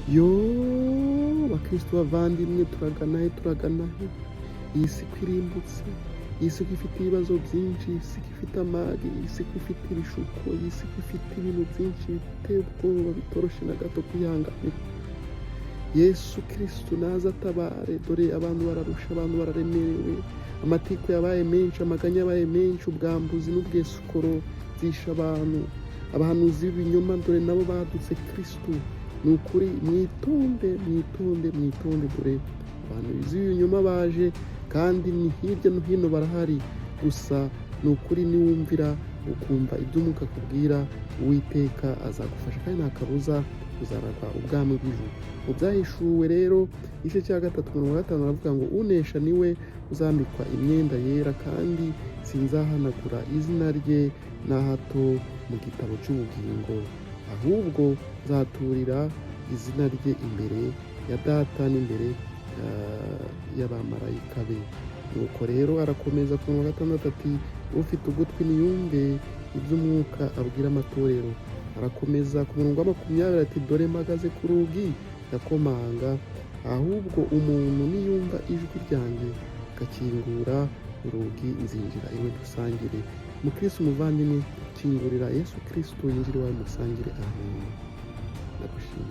Yo, bakristo bavandimwe, turagana he? Turagana he? Iyi si ko irimbutse, iyi si ko ifite ibibazo byinshi, iyi si ko ifite amage, iyi si ko ifite ibishuko, iyi si ko ifite ibintu byinshi biteye ubwoba, bitoroshye na gato kwihanganira. Yesu Kirisitu naza atabare. Dore abantu bararusha, abantu bararemerewe, amatiku yabaye menshi, amaganya yabaye menshi, ubwambuzi n'ubwesikoro byishe abantu, abahanuzi b'ibinyoma dore nabo badutse. Kirisitu, ni ukuri mwitonde, mwitonde, mwitonde. Dore abahanuzi b'ibinyoma baje, kandi ni hirya no hino barahari. Gusa ni ukuri, niwumvira ukumva ibyo Umwuka akubwira, Uwiteka azagufasha, kandi nta kabuza uzaragwa ubwami bw'ijuru. Mu Byahishuwe rero, igice cya 3, umurongo wa 5, aravuga ngo: "Unesha niwe uzambikwa imyenda yera, kandi sinzahanagura izina rye na hato mu gitabo cy'ubugingo, ahubwo nzaturira izina rye imbere ya Data n'imbere y'abamarayika be." Nuko rero arakomeza ku murongo wa 6 ati: "Ufite ugutwi niyumve iby'Umwuka abwira amatorero." Arakomeza ku murongo wa 20 ati: "Dore mpagaze ku rugi ndakomanga, ahubwo umuntu niyumva ijwi ryanjye agakingura urugi, nzinjira iwe dusangire." Mukristo umuvandimwe, kingurira Yesu Kristo yinjire iwawe musangire. Amen. Ndagushimiye.